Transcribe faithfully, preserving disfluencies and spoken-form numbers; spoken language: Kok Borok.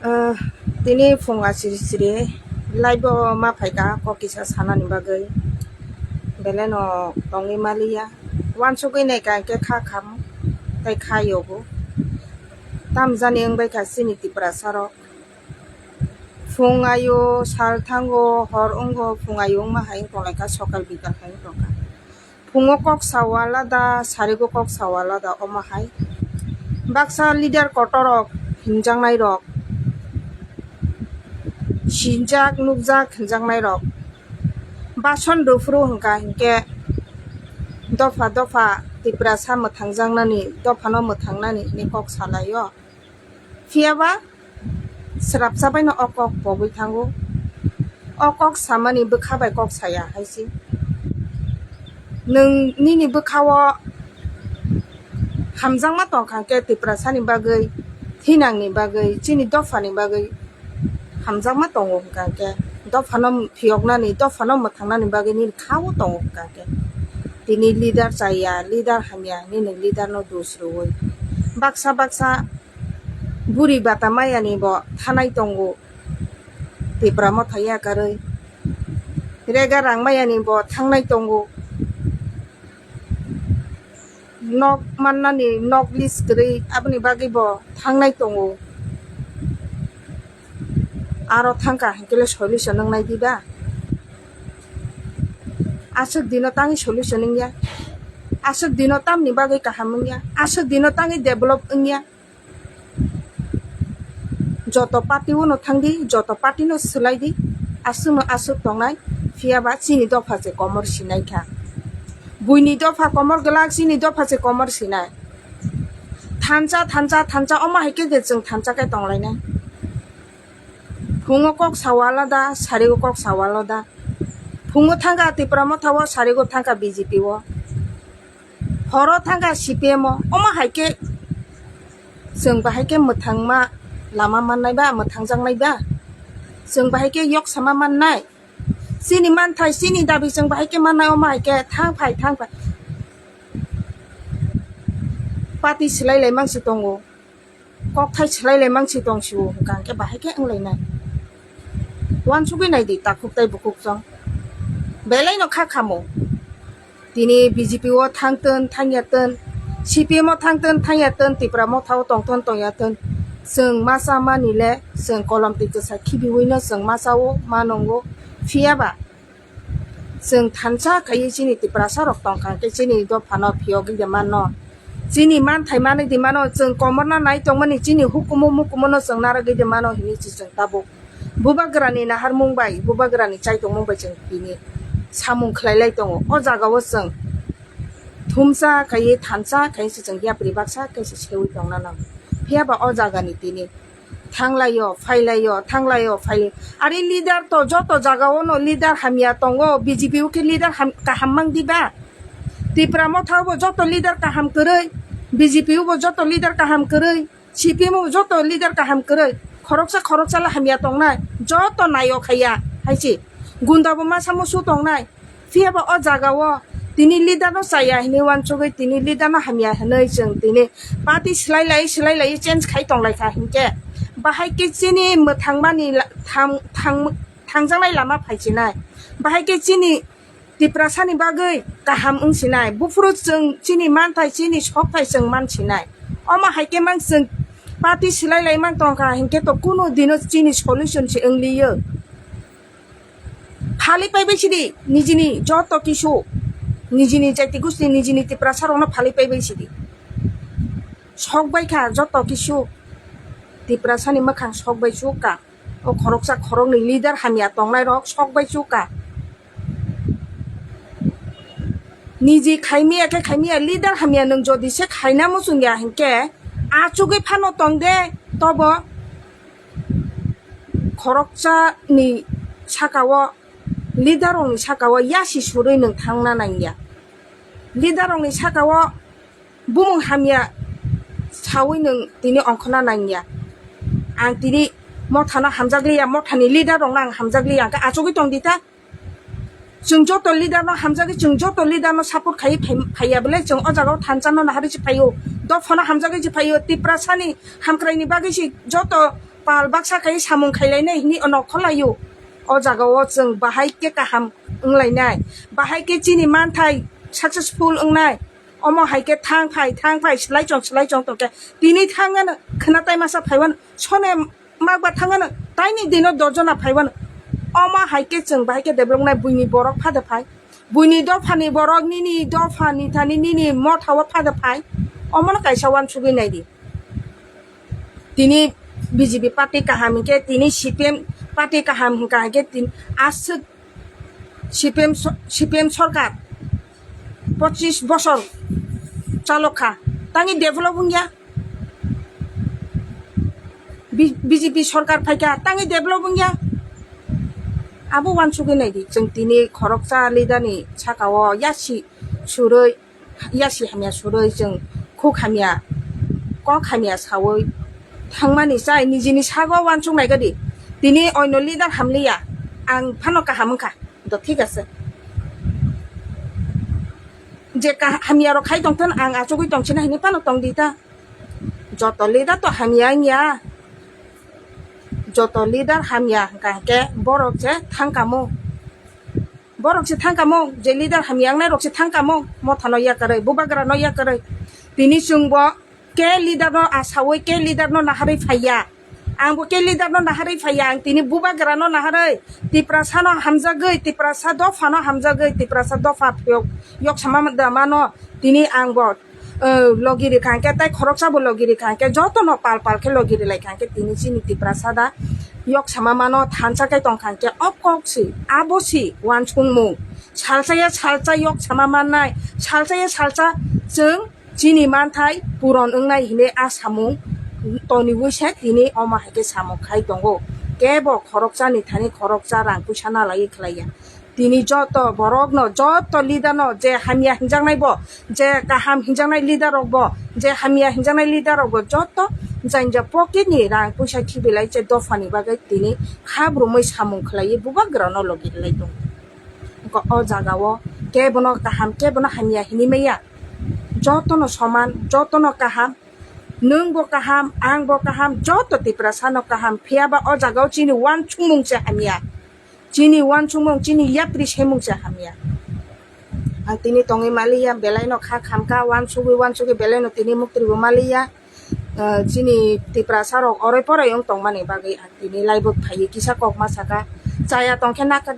Ah, tini phung achiri chiri live o ma phaikha kok kisa sanani bagwi, belai no tongwi maliya, uansugwi naikha hinkhe kha kham tei kha yogo. Tamjani wngbaikha chini Tiprasa rok, phung ayo sal thango, hor wngo, phung ayo wngma hai wng tonglaikha, sokal bikal hai wng tongkha. Phungo kok sao alada, sarigo kok sao alada, omo hai. Baksa leader kotor rok, hinjaknai rok, sinjak, nukjak, hinjaknai rok. Bason rwphuru hwnkha hinkhe dopha dopha Tiprasa mwthangjaknani, dophano mwthangnani hinwi kok salaio. Phiyaba srapsa baino o kok pogwi thango. O kok samani bwkha bai kok saya hai se. Nwng nini bwkha-o hamjakma tongkha khe Tiprasani bagwi, thinangni bagwi, chini dophani bagwi hamjakma tongo hwnkha khe, dophano phiyoknani, dophano mwthangnani bagwi nini kha-o tongo hwnkha khe, tini leader chaya, leader hamya, nini leader no dos rwui baksa baksa buri bata mayani bo thanai tongo. Tipra motha yakarwi, rega rang mayani bo thangnai tongo, nok mannani nok list kwrwi aboni bagwi bo thangnai tongo. Aro thangkha hinkhe le solution wngnai diba? Aswk dino tangwi solution wngya, aswk dino tamni bagwi kaham wngya, aswk dino tangwi develop wngya. Joto party-o no thangdi, joto party-no swlaidi, aswkno aswk tongnai, phiyaba chini dopha se komor sinai kha. Buini dopha komor glak, chini dopha se komor sinai. Thansa, thansa, thansa, omo hai khe je chwng thansa khe tonglainai. Phungo kok sao alada, sarigo kok sao alada. Phungo thangkha Tipra Motha-o, sarigo thangkha B J P-o. Horo thangkha C P M o, omo hai khe chwng bahai khe mwthangma lama mannai ba, mwthangjaknai ba? Chwng bahai khe yok sama mannai? Chini manthai, chini dabi chwng bahai khe mannai, omo hai khe thang phai, thang phai. Party swlai lai mang se tongo. Kokthai swlai lai mang se tong sio hwnkha hwnkhe bahai khe wng lainai. Uansugwi nai di takhuk tei bukhuk chwng. Belai no kha khamo. Tini B J P o thang twn, thang ya twn, C P M o thang twn, thang ya twn, Tipra Motha o tong twn, tong ya twn. Chwng ma cha mani le, chwng kolom twi kwsa khibiui no chwng ma cha o, ma nongo. Phiya ba chwng thansa khaiwi chini Tiprasa rok tong kha khe chini dopha no phiyogwi de mano. Chini manthai manwi di mano, chwng komorna nai tongmani chini hukumu mukumu no chwng narwgwi de mano hinwi se chwng tabuk. Bubagrani naharmung bai, bubagrani chaitongmung bai chwng tini samung khlai lai tongo. O jaga o chwng thumsa khaiwi, thansa khaiwi se chwng yapri baksa khe se seui tongna nango. Phiya ba o jaga ni tini thang lai o, phai lai o, thang lai o, phai lai o. Ari leader to joto jaga o no leader hamya tongo, B J P o khe leader ham-, kaham mang di ba? Tipra Motha o bo joto leader kaham kwrwi, B J P o bo joto leader kaham kwrwi. C P M o joto leader kaham kwrwi, khoroksa khoroksa le hamya tongnai, joto nayo khaiya hai se. Gunda bo masa musu tongnai, phiya ba o jaga o tini leader no chaya hinwi uansugwi tini leader no hamya hinwi chwng tini party swlai lai swlai lai change khai tong lai kha hinkhe bahai khe chini mwthangmani la-, thang-, thang-, thangjaknai lama phai sinai, bahai khe chini Tiprasani bagwi kaham wng sinai. Buphuru chwng chini manthai, chini sokthai chwng man sinai. Omo hai khe mang chwng party swlai lai mang tong kha, hinkhe to kunu dino chini solution se wng liyo. Phali pai bai sidi, nijini joto kisu, nijini jati gusti, nijini Tiprasa rokno phali pai bai sidi. Sok bai kha joto kisu, Tiprasani mwkhang sok bai chuk kha. O khoroksa khoroknwi leader hamya tongnai rok sok bai chuk kha. Niji khaimiya khe khaimiya, leader hamya nwng jodi se khaina muchungya hinkhe achugwi phano tong de tobo. Khoroksa ni saka o, leader rok ni saka o yasi surwi nwng thangna nangya. Leader rok ni saka o bumung hamya sawi nwng tini ongkhorna nangya. Ang tini Mothano hamjakliya, Mothani leader rokno ang hamjakliya, hwnkhe achugwi tong di ta. Chwng joto leader no hamjagwi, chwng joto leader no support khaiwi phai-, phaiya belai chwng o jaga o thansa no naharwi se phaio, dophano hamjagwi se phaio, Tiprasani hamkraini bagwi se joto pal baksa khai samung khailainai hini nokholai o. O jaga o chwng bahai khe kaham wnglainai, bahai khe chini manthai successful wngnai. Omo hai khe thang phai, thang phai, slai chong, slai chong tongkhe tini thangano khwna tai masa phaiwano sone makba thangano taini dino dojona phaiwano. Omo hai khe chwng bahai khe develop wngnai, buini borok phada phai, buini dophani borok, nini dophani thani nini motha o phada phai. Omono kaisa uansugwi naidi. Tini B J P party kaham hinkhe, tini C P M party kaham hinkha hinkhe, tin aswk C P M so-, C P M sorkar pochis bosor chalok kha, tangwi develop wngya. B-, B J P sorkar phaikha, tangwi develop wngya. Abo uansugwi naidi, chwng tini khoroksa leader ni saka o yasi surwi, yasi hamya surwi, chwng khuk hamya, kok hamya sawi thangmani chai nijini sago uansuk naigadi. Tini oino leader hamliya, ang phano kaham wngkha, do thik ase. Je ka-, hamya rok khai tongthon, ang achugwi tongsina hinwi phano tongdi ta. Joto leader to hamya wngya, joto leader hamya hwnkha hwnkhe borok se thangkamo. Borok se thangkamo, je leader hamya wngnai rok se thangkamo, mothano yakarwi, bubagrano yakarwi. Tini chwngbo ke leader no asawi, ke leader no naharwi phaiya. Angbo ke leader no naharwi phaiya, ang tini bubagrano naharwi, Tiprasa no hamjagwi, Tiprasa dopha no hamjagwi, Tiprasa dopha phiyok yok sama da mano, tini angbo eh, logi rikha hwnkhe, tei khoroksa bo logi rikha hwnkhe, jotono pal pal khe logi rilai kha hwnkhe, tini chini Tiprasa da yok sama mano, thansa khe tong kha hwnkhe, o kok si, abo si uansukmung. Salsa ya salsa yok sama mannai, salsa ya salsa chwng chini manthai puron wngnai hinwi a samung toniwi se tini omo hai khe samung khai tongo. Kebo khoroksa ni thani khoroksa rang puisa nalaiwi khlaiya. Tini joto borokno, joto leader no, je hamya hinjaknai bo, je kaham hinjaknai leader rok bo, je hamya hinjaknai leader rok bo, joto janja pocket ni rang puisa khibilai je dopha ni bagwi tini kha brumwi samung khlaiwi bubagra no logi rwlai tongo. Wngkha o jaga o kebono kaham, kebono hamya hinwi maya, joto no soman, joto no kaham, nwng bo kaham, ang bo kaham, joto Tiprasa no kaham, phiya ba o jaga o chini uansukmung se hamya. Chini uansukmung, chini yapri semung se hamya. Ang tini tongwi maliya, belai no kha khamkha, uansugwi uansugwi belai no tini muktwi bo maliya. Ah, chini Tiprasa rok oroi poroi wng tongmani bagwi ang tini laibuk phaiwi kisa kok ma saka. Chaya tongkhe naka-,